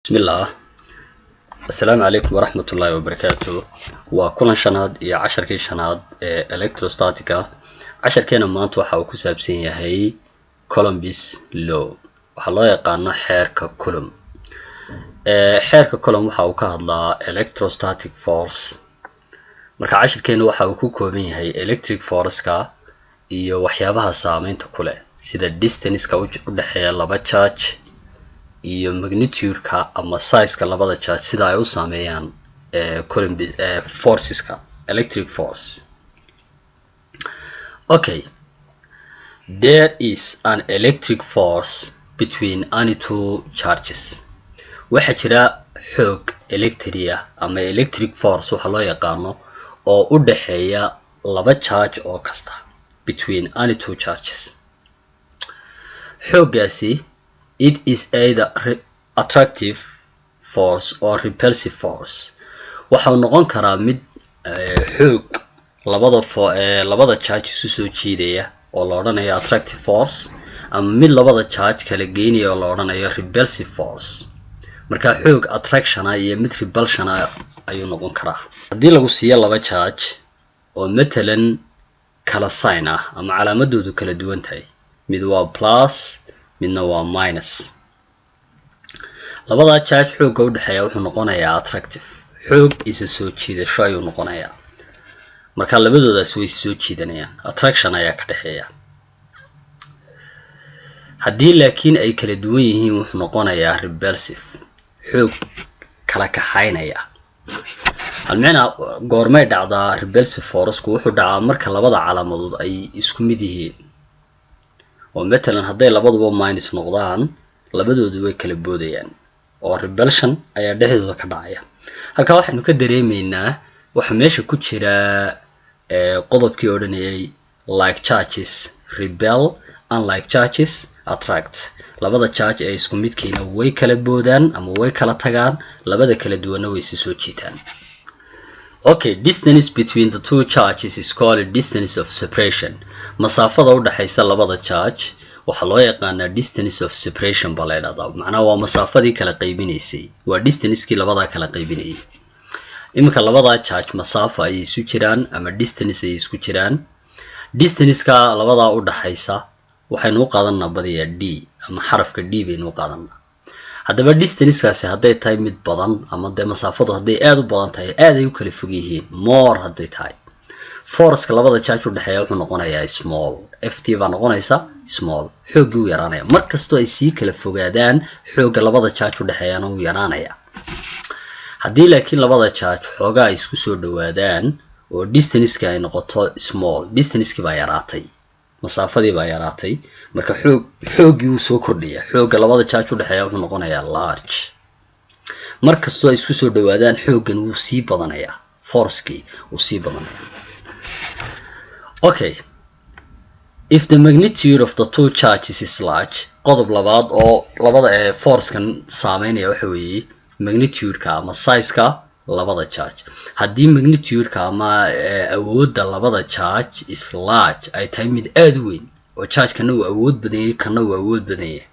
Bismillaah. Assalaamu calaykum waraxmat ullaahi wabarakaatu. Waa kulan shanaad iyo casharkii shanaad ee electrostatica. Casharkeena maanta waxa uu ku saabsan yahay Coulomb's law, waxaa loo yaqaano xeerka Coulomb. Xeerka Coulomb waxa uu ka hadlaa electrostatic force. Marka cashirkeena waxa uu ku kooban yahay electric forceka iyo waxyaabaha saameynta ku leh, sida distanceka u dhexeeya laba charge iyo magnitude-ka ama sizeka labada charge, sida ay u saameeyaan Coulomb forceska, electric force. Okay, there is an electric force between any two charges. Waxaa jira xoog electric ah ama electric force waxa loo yaqaano oo u dhexeeya laba charge oo kasta, between any two charges. Xooggaasi, it is either attractive force or repulsive force. Waxau noqon karaa mid xoog labada labada charge isu soo jiidaya oo la odhanayo attractive force, ama mid labada charge kala geynaya oo la odhanayo repulsive force. Marka xoog attraction ah iyo mid repulsion ah ayuu noqon karaa. Haddii lagu siiyo laba charge oo matalan kala sign ah ama calaamadoodu kala duwan tahay, mid waa plus, midna waa minus, labadaa charge xoogga u dhexeeya wuxuu noqonayaa attractive, xoog isa soo jiidasho ayuu noqonayaa. Marka labadoodaas way soo jiidanayaan, attraction ayaa ka dhexeeya. Haddii laakiin ay kala duwan yihiin, wuxuu noqonayaa repulsive, xoog kala kaxaynaya. Almicnaa, goormay dhacdaa repulsive forceku? Wuxuu dhacaa marka labada calaamadood ay isku mid yihiin, oo matalan hadday labaduba minus noqdaan, labadoodu way kala boodayaan oo repulsion ayaa dhexdooda ka dhacaya. Halkaa waxaynu ka dareemeynaa waxaa meesha ku jira qodobkii odhanayay "like charges repel, unlike charges attract". Labada charge ee isku midkiina way kala boodaan ama way kala tagaan, labada kala duwanna way si soo jiitaan. Okay, distance between the two charges is called distance of separation. Masaafada u dhaxaysa labada charge waxaa loo yaqaanaa distance of separation baa la yidhahdaa. Macnaha waa masaafadii kala qaybinaysay, waa distancekii labadaa kala qaybinayay. Iminka labadaa charge masaafo ayay isu jiraan ama distance ayay isku jiraan. Distanceka labadaa u dhaxaysa waxaynu u qaadanaa badiyaa d, ama xarafka d baynu u qaadanaa. Haddaba distancekaasi hadday tahay mid badan, ama dee masaafadu hadday aada u badan tahay, aad ay u kala fog yihiin, more hadday tahay, forceka labada charge u dhexeeya wuxuu noqonayaa small. F t baa noqonaysa small, xooggii u yaraanaya. Mar kastoo ay sii kala fogaadaan, xoogga labada charge u dhexeeyana wuu yaraanaya. Haddii laakiin labada charge xoogaa ay isku soo dhawaadaan oo distanceki ay noqoto small, distancekii baa yaraatay, masaafadii baa yaraatay, marka xooggii wuu soo kordhaya. Xoogga labada charge u dhexeeya wuxuu noqonayaa large. Mar kastoo ay isku soo dhawaadaan, xooggan wuu sii badanayaa, forcekii wuu sii badanaya. Okay, if the magnitude of the two charges is large. Qodob labaad oo labada ee forcekan saameynaya waxa weeye magnitude-ka ama size-ka labada charge. Haddii magnitude-ka ama awoodda labada charge is large, ay tahay mid aada u weyn, oo charge-kana uu awood badan yahay, kana uu awood badan yahay,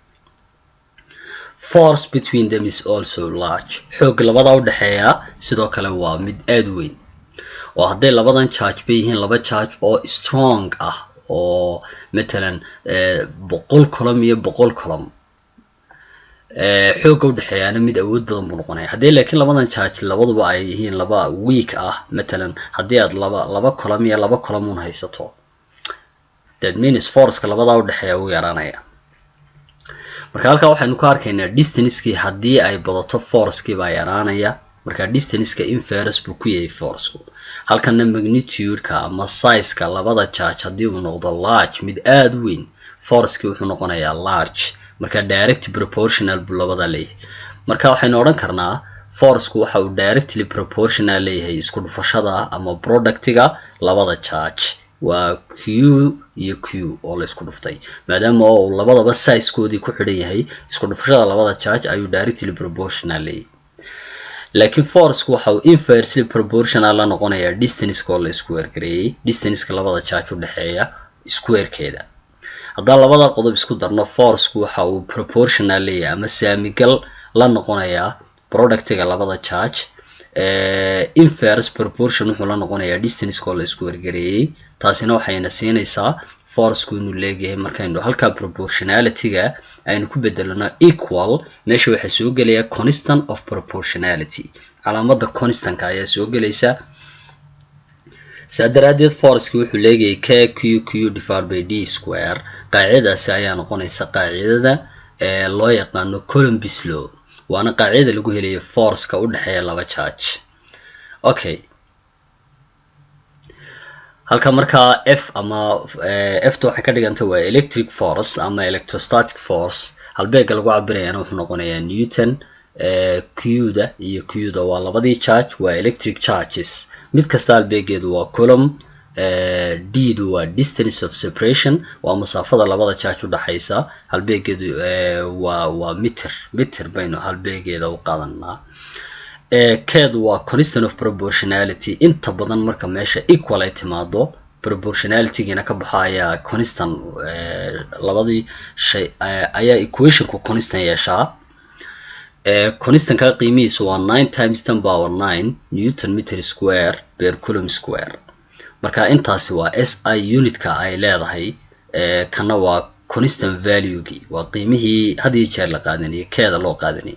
force between them is also large. Xoogga labada u dhexeeya sidoo kale waa mid aada u weyn, oo hadday labadan charge bay yihiin laba charge oo strong ah, oo matalan 100 coulomb iyo 100 coulomb, xoogga udhexeeyaana mid awood badan buu noqonaya. Haddii laakiin labadan charge labaduba ay yihiin laba weak ah, matalan haddii aad laba coulomb iyo 2 coulomb un haysato, that means forceka labadaa udhexeeya wuu yaraanaya. Marka halkaa waxaynu ka arkaynaa distancekii haddii ay badato, forcekii baa yaraanaya. Marka distanceka inverse buu ku yahay forceku. Halkana magnitude-ka ama sizeka labada charge haddii uu noqdo large, mid aada u weyn, forcekii wuxuu noqonayaa large. Marka direct proportional buu labada leeyahay. Marka waxaynu odhan karnaa forceku waxa uu directly proportional leeyahay isku dhufashada ama productiga labada charge, waa q iyo q oo la isku dhuftay. Maadaama oo labadaba sizekoodii ku xidhan yahay, isku dhufashada labada charge ayuu directly proportional leeyahay. Laakiin forceku waxa uu inversely proportional la noqonayaa distanceka oo la square gareeyey, distanceka labada charge u dhexeeya squarekeeda. Haddaan labada qodob isku darno, forceku waxa uu proportional leeyahay ama saamigal la noqonayaa Productiga labada charge inverse proportion wuxuu la noqonayaa distance oo la isku wargareeyey. Taasina waxayna siinaysaa forceku inuu leegyahay, markaynu halkaa proportionality-ga aynu ku bedelano equal, meesha waxaa soo gelaya constant of proportionality, calaamada constantka ayaa soo gelaysa. Saa daraaddeed forceki wuxuu leegayay k q q divided by d square. Qaacidadaasi ayaa noqonaysa qaacidada ee loo yaqaano Coulomb's law, waana qaacidada lagu helayo forceka u dhexeeya laba charge. Okay, halka markaa F ama Fta waxay ka dhiganta waa electric force ama electrostatic force. Halbeega lagu cabirayana wuxuu noqonayaa newton. Q-da iyo q-da waa labadii charge, waa electric charges, mid kasta halbeegeedu waa coulomb. D-du waa distance of separation, waa masaafada labada charge udhaxaysa, halbeegeedu waa meter, meter baynu halbeegeeda u qaadanaa. Keedu waa constant of proportionality. Inta badan marka meesha equal ay timaado, proportionalitygiina ka baxo, ayaa constant labadii shay ayaa equationku constant yeeshaa. Constantka qiimihiisu waa 9 times 10 power 9 newton meter square per coulomb square. Marka intaasi waa SI unitka ay leedahay, kana waa constant valuegi, waa qiimihii had iyo jeer la qaadanayay, keeda loo qaadanayay.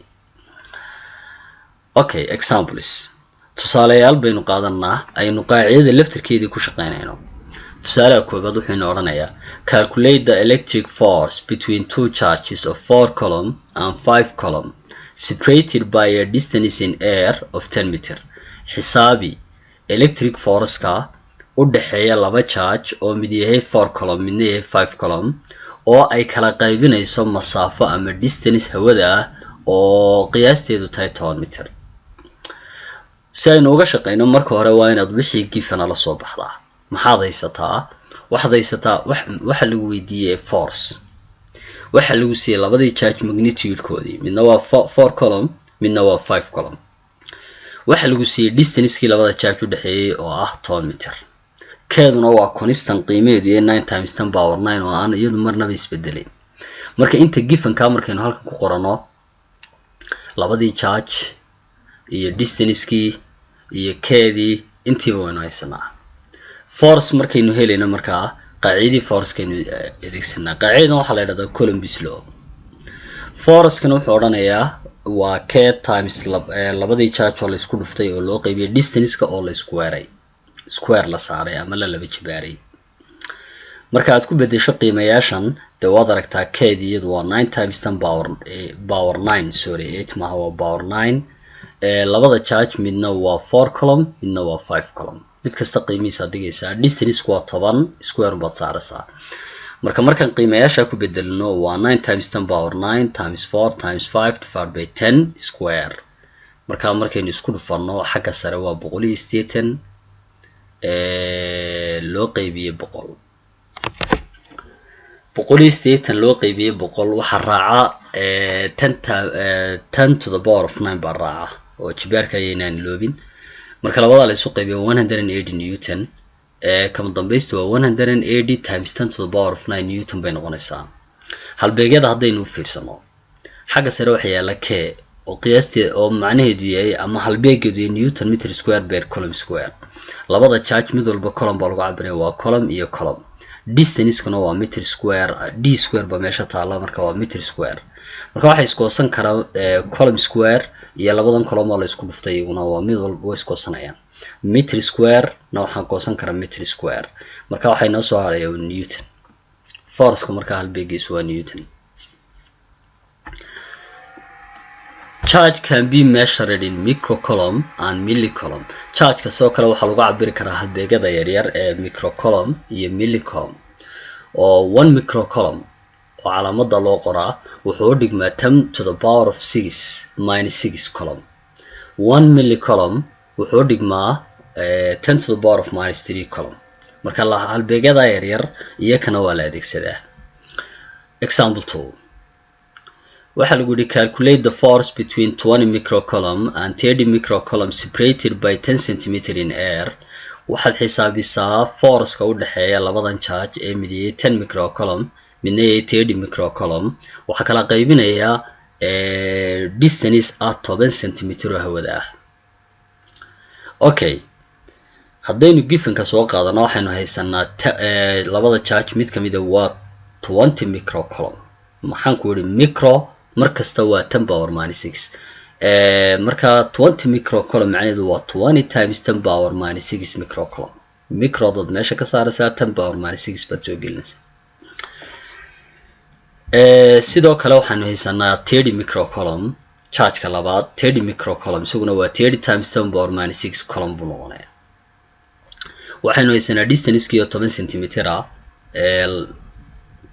Okay, examples, tusaalayaal baynu qaadanaa aynu qaacidada laftarkeedii ku shaqeynayno. Tusaalaha koobaad wuxuu ina odhanayaa: calculate the electric force between two charges of 4 coulomb and 5 coulomb separated by a distance in air of 10 meter. Xisaabi electric forceka u dhexeeya laba charge oo mid yahay 4 coulomb, midna yahay 5 coulomb, oo ay kala qaybinayso masaafo ama distance hawada ah oo qiyaasteedu tahay 10 meter. Si aynu uga shaqeyno, marka hore waa inaad wixii given la soo baxdaa. Maxaad haysataa? Waxaad haysataa waxa lagu weydiiyey force, waxa lagu siiyey labadii charge magnitude-koodii, midna waa 4 coulomb, midna waa 5 coulomb. Waxa lagu siiyey distancekii labada charge u dhexeeyey oo ah 10 meter. Keeduna waa constant, qiimaheedu yahay 9 times 10 power 9, oo aan iyadu marnaba isbedelayn. Marka inta givenka markaynu halkan ku qorano, labadii charge iyo distancekii iyo keedii, intiiba waynu haysanaa. Force markaynu helayno, markaa qaacidadii forcekaynu adeegsanaa. Qaacidadan waxaa la yidhahdaa Coulomb's law. Forcekana wuxuu odhanayaa waa k times labadii charge oo la isku dhuftay oo loo qaybiyay distanceka oo la squareay, square la saaray ama la laba jibaaray. Marka aad ku bedesho qiimayaashan, dee waad aragtaa, keed iyadu waa 9 times 10 power 9, sorry, 8 maaha, waa power 9. Labada charge midna waa 4 coulomb, midna waa 5 coulomb, mid kasta qiimihiisaad dhigaysaa. Distancku waa 10, square baad saaraysaa. Marka markaan qiimayaasha ku bedelno, waa 9 times 10 power 9 times 4 times 5 divided by 10 square. Marka markaynu isku dhufano, xagga sare waa 180 loo qaybiyey 100. 180 loo qaybiyey 100, waxaa raaca 10 to the power of 9 baa raaca, oo jibaarka ayaynaan iloobin. Marka labadaa la isu qaybiyo, 180 newton. Kama dambaysta waa 180 times 10 to the power of 9 newton bay noqonaysaa. Halbeegyada haddaynu u fiirsano, xagga sare waxaa yaalla k oo qiyaastii oo macnaheedu yahay ama halbeegeedu yahay newton meter square per coulomb square. Labada charge mid walba coulomb baa lagu cabiraya, waa coulomb iyo coulomb. Distancekuna waa meter square, d square baa meesha taalla, marka waa meter square. Marka waxay iskoosan karaa coulomb square iyo labadan coulomb oo la isku dhuftay, iyaguna waa mid walba way iskoosanayaan. Meter square na waxaan goosan karaa meter square. Marka waxay noo soo haraya newton. Forceka marka halbeegiisu waa newton. Charge can be measured in microcoulomb and millicoulomb. Chargeka sidoo kale waxaa lagu cabiri karaa halbeegyada yaryar ee microcoulomb iyo millicoulomb, oo 1 microcoulomb oo calaamada loo qoraa wuxuu u dhigmaa 10 to the power of 6 minus 6 coulomb. 1 millicoulomb wuxuu u dhigmaa 10 to the power of minus 3 coulomb. Marka halbeegyada yaryar iyakana waa la adeegsadaa. Example 2, waxaa lagu yihi: calculate the force between 20 microcoulomb and 30 microcoulomb separated by 10 centimeter in air. Waxaad xisaabisaa forceka u dhexeeya labadan charge ee mid yahay 10 microcoulomb, midna yahay 30 microcoulomb. Waxaa kala qaybinayaa Distance ah 10 centimeter oo hawada ah. Okay, haddaynu givenka soo qaadano, waxaynu haysanaa labada charge mid kamida waa 20 microcoulomb. Maxaan ku yihi? Micro mar kasta waa 10 power minus 6. Marka 20 microcoulomb macnaheedu waa 20 times 10 power minus 6 microcoulomb. Microdood meesha ka saaraysaa, 10 power minus 6 baad soo gelinaysaa. Sidoo kale waxaanu haysanaa 30 microcoulomb chargeka labaad. 30 microcoulomb isaguna waa 30 times 10 power minus 6 coulomb buu noqonaya. Waxaynu haysanaa distancekii oo 10 centimeter ah,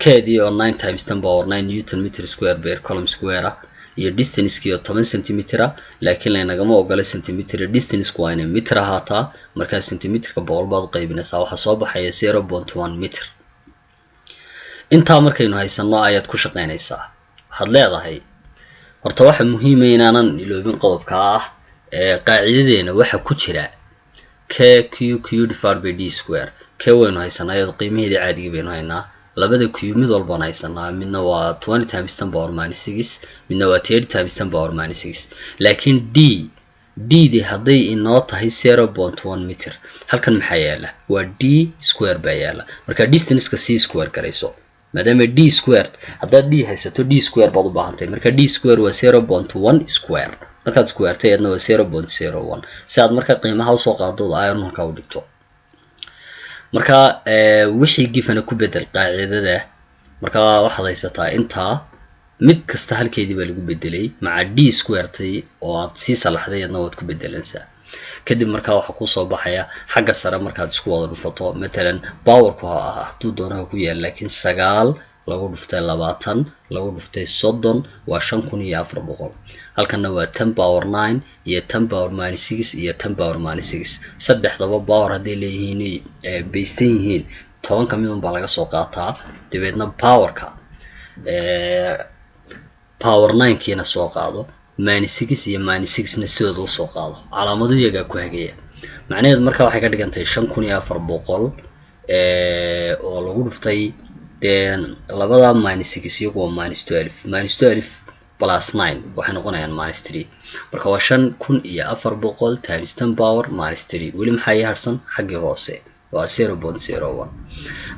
keedii oo 9 times 10 power 9 newton meter square per coulomb square ah, iyo distancekii oo 10 centimeter ah, laakiin laynagama ogola centimeter. Distanceku waa inay meter ahaataa. Markaa centimeterka 100 baad u qaybinaysaa, waxaa soo baxaya 0.1 meter. Intaa markaynu haysano ayaad ku shaqaynaysaa. Waxaad leedahay, horta waxa muhiima inaanan iloobin qodobka ah qaacidadeena waxa ku jira k q q divided by d square. K waynu haysanaa, iyadoo qiimaheedii caadigii baynu haynaa. Labada q mid walbaan haysanaa, midna waa 20 times 10 power minus 6, midna waa 30 times 10 power minus 6. Laakiin d, d di hadday inoo tahay 0.1 meter, halkan maxaa yaala? Waa d square baa yaala. Marka distanceka c square garayso, maadaama d square, haddaad d haysato, d square baad u baahantahay. Marka d square waa 0.1 square. Markaad squaretay, iyadna waa 0.01. Si aad marka qiimaha usoo qaado, iron halka u dhigto. Marka wixii givena ku bedel qaacidada. Marka waxaad haysataa intaa, mid kasta halkeedii baa lagu bedelay, maca d squaretay oo aad sii salaxday, iyadna waad ku bedelansaa. Kadib markaa waxaa kusoo baxaya xagga sare, markaad isku wada dhufato, matalan powerku ha hadduu doonaha ku yaal, laakiin 9 lagu dhuftay 20 lagu dhuftay 30 waa 5400. Halkanna waa 10 power 9 iyo 10 power minus 6 iyo 10 power minus 6. Saddexdaba power hadday leeyihiin, baystan yihiin, 10-ka midun baa laga soo qaataa. Dabeedna powerka power ninekiina soo qaado, minus six iyo minus sixna sidooda usoo qaado. Calaamadu iyagaa ku hagaya. Macnaheedu markaa waxay ka dhigantahay 5400 oo lagu dhuftay, dee labada minus six iyagu waa minus 12, minus 12 plus nine waxay noqonayaan minus three. Marka waa 5400 times 10 power minus 3. Weli maxaa ii harsan? Xaggii hoose waa 0.01.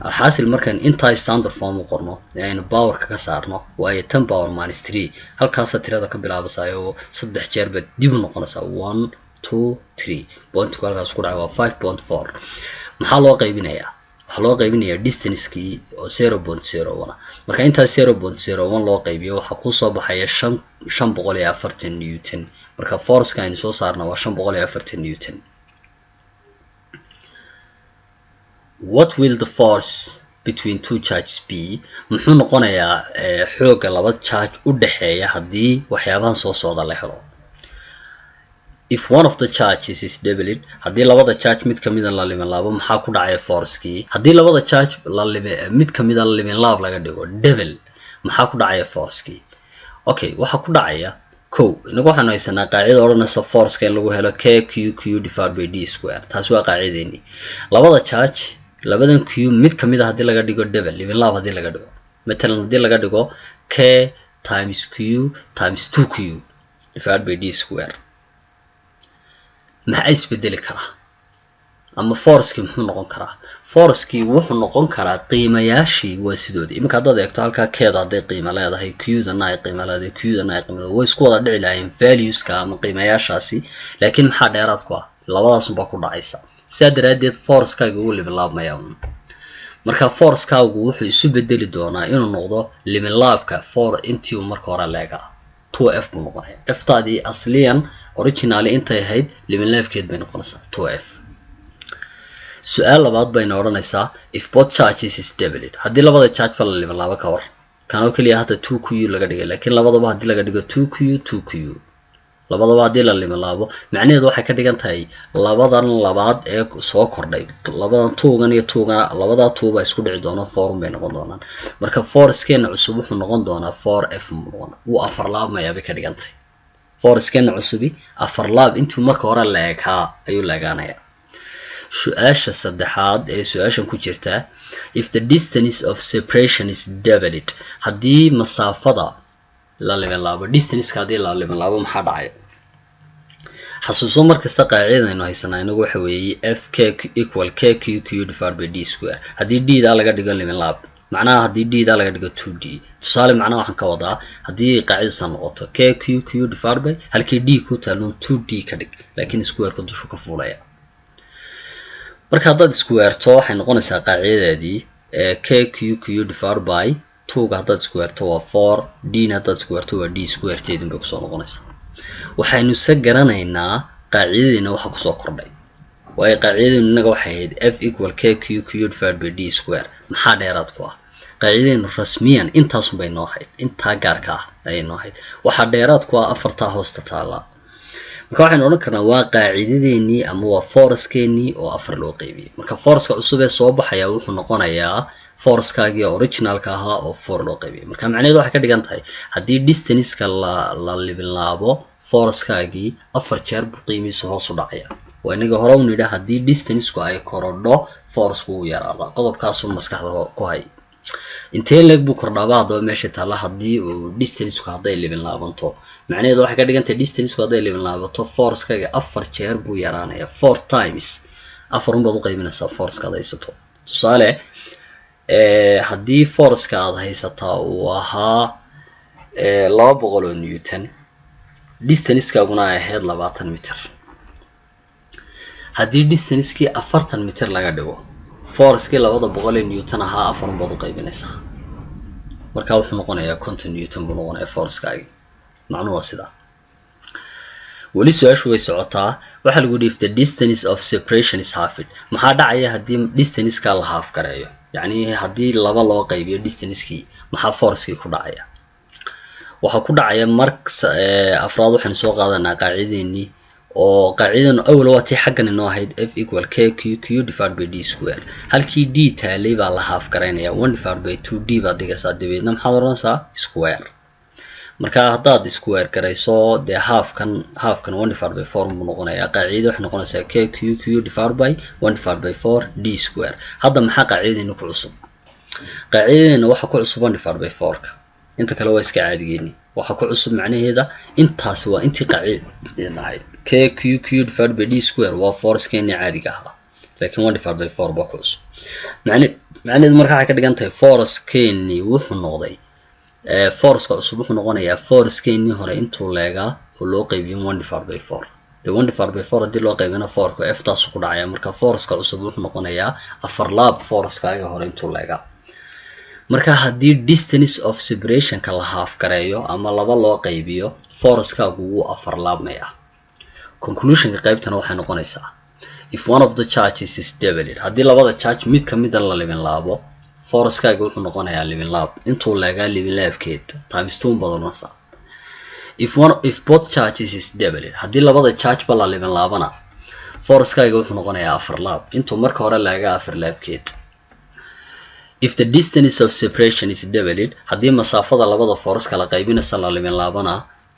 Alxaasil, markaan intaa standard form u qorno ee aynu powerka ka saarno, waayo 10 power minus 3 halkaasa tirada ka bilaabasayo, saddex jeer baad dib u noqonaysaa, one, two, three, pointku halkaas ku dhacay waa 5.4. Maxaa loo qaybinayaa? Waxaa loo qaybinayaa distancekii oo 0.01. Marka intaa 0.01 loo qaybiyo, waxaa kusoo baxaya 540 newton. Marka forceka aynu soo saarna waa 540 newton. What will the force between two charges be? Muxuu noqonayaa xoogga laba charge u dhexeeya haddii waxyaabahan soo socda la helo? If one of the charges is doubled, haddii labada charge mid kamida la limin laabo, maxaa ku dhacaya forcekii? Haddii labada charge la limi mid kamida la limin laab laga dhigo, double, maxaa ku dhacaya forcekii? Okay, waxaa ku dhacaya, kow, inagu waxaanu haysanaa qaacida odhanaysa forceka in lagu helo k q q divided by d square. Taasi waa qaacideeni. Labada charge, labadan q mid kamid a haddii laga dhigo double, limin laab haddii laga dhigo, matalan haddii laga dhigo k times q times two q divided by d square, maxaa isbedeli karaa ama forcekii muxuu noqon karaa? Forcekii wuxuu noqon karaa, qiimayaashii waa sidoodii. Iminka haddaad eegto halkaa, keeda hadday qiimo leedahay, qdana ay qiimo leedahay, qdana ay qiimo leedahay, way isku wada dhici lahaayeen valueska ama qiimayaashaasi. Laakiin maxaa dheeraad ku ah? Labadaasunbaa ku dhacaysa. Sidaa daraaddeed forcekaaga wuu liminlaabmaya. Marka forcekaagu wuxuu isu bedeli doonaa inuu noqdo liminlaabka for intii uu marka hore leegaa. Two f buu noqonaya. Ftaadii asliyan, originally, intay ahayd liminlaabkeed bay noqonaysaa, two f. Su-aal labaad bayna odhanaysaa: if both charges is doubled, haddii labada charge ba la liminlaabo, ka war? Kanoo keliya hadda two q laga dhigay, laakiin labadaba haddii laga dhigo two q, two q, labadaba haddii la liminlaabo, macnaheedu waxay ka dhigan tahay labadan labaad ee soo kordhay, labadan tuugan iyo tuugan, labadaa tuuba isku dhici doono, four bay noqon doonaan. Marka forcekeena cusub wuxuu noqon doonaa four f. Noqon wuu afar laabmayaa bay ka dhigan tahay. Forcekeena cusubi afar laab intuu marka hore la ekaa ayuu la egaanayaa. Su-aasha saddexaad ee su-aashan ku jirta: if the distance of separation is doubled, haddii masaafada La liban laabo distanceka, haddii la liban laabo, maxaa dhacaya? Xasuuso markasta qaacidadaynu haysanaa inagu waxa weeye F k equal k q q divided by d square. Haddii d daa laga dhigo liban laab, macnaha haddii d daa laga dhigo 2d, tusaale, macnaha waxaan ka wadaa haddii qaacidadu noqoto k q q divided by, halkii d ku taalon 2d ka dhig, laakiin squareka dushu ka fuulaya. Marka haddaad squareto, waxay noqonaysaa qaacidadaadii k q q divided by twoga haddaad squareto waa four, d na haddaad squareto waa d squareteedin bay kusoo noqonaysaa. Waxaynu se garanaynaa qaacidadeena waxa kusoo kordhay, waayo qaacidadeenu innaga waxay ahayd F equal k q q divided by d square. Maxaa dheeraad ku ah? Qaacidadeenu rasmiyan intaasun bay noo ahayd, intaa gaarka ah ayay noo ahayd. Waxaa dheeraad ku ah afartaa hoosta taallaa. Marka waxaynu odhan karnaa waa qaacidadeenii ama waa forcekeenii oo afar loo qeybiyey. Marka forceka cusub ee soo baxaya wuxuu noqonayaa forcekaagii originalka ahaa oo four loo qaybiyey. Marka macnaheedu waxay ka dhigan tahay haddii distanceka la libinlaabo, forcekaagii afar jeer buu qiimihiisu hoos u dhacaya. Waa inaga hore u nidha, haddii distanceku ay korodho, forceku wuu yaraadaa. Qodobkaasu maskaxda ku hay. Intee leeg buu kordhaaba haddaba meesha taalla? Haddii uu distanceku hadday libin laabanto, macnaheedu waxay ka dhigan tahay distanceku hadday libin laabato, forcekaaga afar jeer buu yaraanaya, four times. Afar unbaad u qaybinaysaa forceka aad haysato. Tusaale, haddii forceka aad haysataa uu ahaa 200 oo newton, distancekaaguna ay ahayd 20 mitir, haddii distancekii 40 mitir laga dhigo, forcekii 200 ee newton ahaa afar unbaad u qaybinaysaa. Marka wuxuu noqonayaa 50 newton buu noqonayaa forcekaagii. Macnuhu waa sidaa. Weli su-aashu way socotaa. Waxaa lagu yidhi, if the distance of separation is halved, maxaa dhacaya haddii distanceka la half gareeyo? Yacni haddii laba loo qaybiyo distancekii, maxaa forcekii ku dhacaya? Waxaa ku dhacaya, mar afraad waxaynu soo qaadanaa qaacideenii, oo qaacidanu awal waa tii xaggan inoo ahayd F equal k q q divided by d square. Halkii d taalay baa la half garaynaya, one divided by two d baad dhigaysaa, dabeedna maxaad odhanaysaa? Square. Marka haddaad square garayso, dee halfkan one divided by four buu noqonayaa. Qaacidada waxay noqonaysaa k q q divided by one divided by four d square. Hadda maxaa qaacidadeena ku cusub? Qaacidadeena waxa ku cusub one divided by four-ka. Inta kale waa iska caadigeeni. Waxa ku cusub, macnaheeda intaasi waa intii qaacidadeena ahayd. K q q divided by d square waa forcekeeni caadiga ahaa, laakiin one divided by four baa ku cusub. Macnaheedu marka waxay ka dhigan tahay forcekeeni wuxuu noqday, forceka cusub wuxuu noqonayaa forcekeenii hore intuu leegaa oo loo qaybiyo one divided by four. Dee one divided by four haddii loo qaybina fourka, f taasu ku dhacaya. Marka forceka cusub wuxuu noqonayaa afar laab forcekaaga hore intuu leegaa. Marka haddii distance of separationka la half gareeyo ama laba loo qaybiyo, forcekaagu wuu afar laabmaya. Conclusionka qaybtana waxay noqonaysaa, if one of the charges is doubled, haddii labada charge mid kamida la libin laabo, forcekaaga wuxuu noqonayaa libin laab, intuu leegaa libin laabkeed times two baad odhanaysaa. If both charges is doubled, haddii labada charge ba la libin laabana, forcekaaga wuxuu noqonayaa afar laab, intuu marka hore leegaa afar laabkeed. If the distance of separation is doubled, haddii masaafada labada force kala qaybinaysa la libin laabana,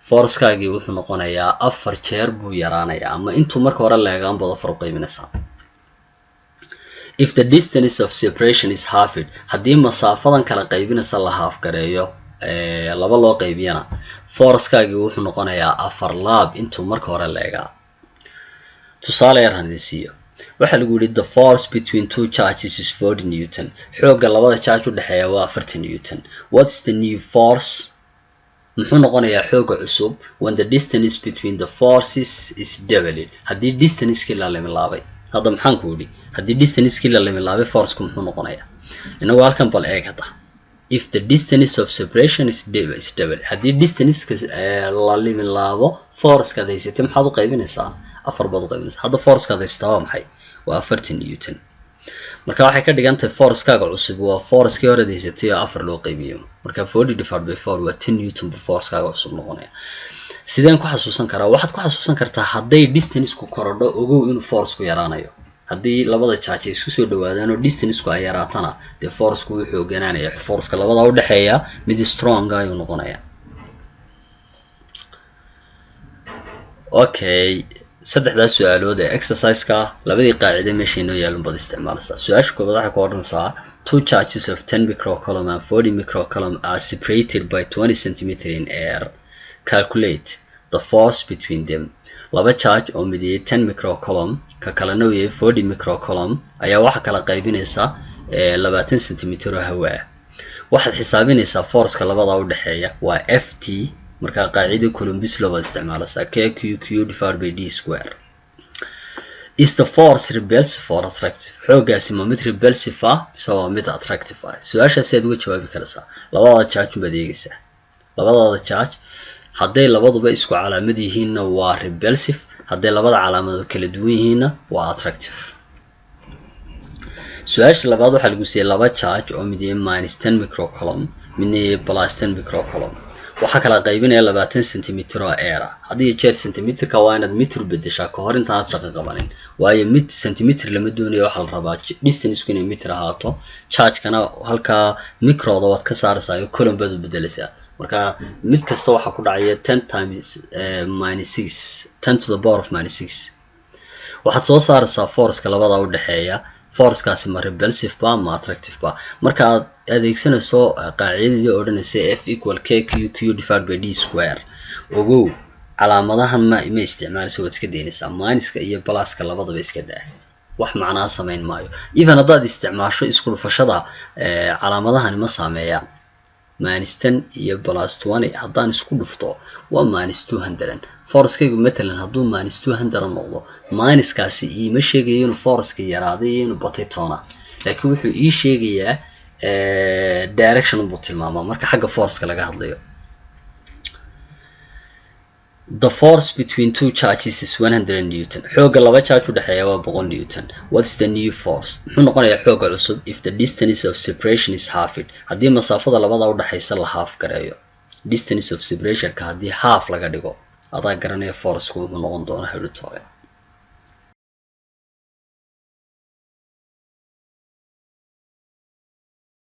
forcekaagii wuxuu noqonayaa afar jeer buu yaraanayaa, ama intuu marka hore leegaan baad afar u qaybinaysaa. If the distance of separation is halved, haddii masaafadan kala qaybinaysa la half gareeyo, laba loo qaybiyana, forcekaagii wuxuu noqonayaa afar laab intuu marka hore leegaa. Tusaale yar han idin siiyo. Waxaa lagu yidhi, the force between two charges is 40 newton. Xoogga labada charge u dhexeeya waa 40 newton. What's the new force? Muxuu noqonayaa xoogga cusub when the distance between the forces is doubled? Haddii distancekii la limilaabay. Hadda maxaan ku yidhi? Haddii distancekii la limilaabay, forceku muxuu noqonayaa? Inagoo halkan bal eeg hadda. If the distance of separation is doubled, haddii distanceka la limilaabo, forcekaad haysatay maxaad u qaybinaysaa? Afar baad u qaybinaysaa. Hadda forcekaad haysataa waa maxay? Waa 40 newton. Marka waxay ka dhigan tahay forcekaaga cusub waa forcekii horead haysatay oo afar loo qaybiyo. Marka 40 divided by four waa 10 newton buu forcekaaga cusub noqonaya. Sideen ku xasuusan karaa? Waxaad ku xasuusan kartaa, hadday distanceku korodho, ogow inuu forceku yaraanayo. Haddii labada charge ay isku soo dhawaadaan oo distanceku ay yaraatana, dee forceku wuu xooganaanaya. Forceka labada udhexeeya mid strong ayuu noqonaya. Okay, Saddexdaas su-aalood ee exercise-ka, labadii qaacide meesha inoo yaalun baad isticmaalaysaa. Su-aasha koobaad waxay ku odhanaysaa: two charges of 10 microcoulomb and 40 microcoulomb are separated by 20 centimeter in air. Calculate the force between them. Laba charge oo mid yahay 10 microcoulomb, ka kalena uu yahay 40 microcoulomb, ayaa waxaa kala qaybinaysa 20 centimeter oo hawa ah. Waxaad xisaabinaysaa forceka labada u dhexeeya, waa F t. Markaa qaacida Coulomb's law baad isticmaalaysaa: k q q divided by d square. Is the force repulsive or attractive? Xooggaasi ma mid repulsive ah mise waa mid attractive ah? Su-aashaasi aad uga jawaabi karaysaa labadaada charge unbaad eegaysaa. Labadaada charge hadday labaduba isku calaamad yihiinna, waa repulsive. Hadday labada calaamadood kala duwan yihiinna, waa attractive. Su-aasha labaad waxaa lagu siiyey laba charge oo mid yahay -10 microcoulomb, midna yahay +10 microcoulomb. Waxaa kala qaybinaya 20 centimeter oo air ah. Had iyo jeer centimeterka waa inaad mitir bedeshaa kahor intaanad shaqo qabanin, waayo mid centimeter lama doonayo, waxaa la rabaa distanceku inay mitir ahaato. Chargekana halkaa microda waad ka saaraysaa oo coulomb baad u bedelaysaa. Marka mid kasta waxaa ku dhacaya 10 times minus six, 10 to the power of minus six. Waxaad soo saaraysaa forceka labada u dhexeeya. Forcekaasi ma repulsive ba ma attractive ba? Marka aad adeegsanayso qaacidadii odhanaysa F equal k q q divided by d square, ogow calaamadahan ma isticmaalaysa, waad iska daynaysaa. Minuska iyo pluska labadaba iska daa, wax macnaa samayn maayo. Even haddaad isticmaasho isku dhufashada, calaamadahani ma saameeyaan. -10 iyo +20 haddaan isku dhufto, waa -200. Forcekaygu matalan hadduu -200 noqdo, minuskaasi iima sheegayo inuu forceka yaraaday iyo inuu batay toona, laakiin wuxuu ii sheegayaa direction buu tilmaamaa marka xagga forceka laga hadlayo. The force between two charges is 100 newton. Xoogga laba charge u dhexeeya waa 100 newton. What's the new force? Muxuu noqonayaa xoogga cusub if the distance of separation is halved? Haddii masaafada labada u dhexaysa la half gareeyo, distance of separationka haddii half laga dhigo, adaa garanaya forceku wuxuu noqon doonaa. Hadhowtoole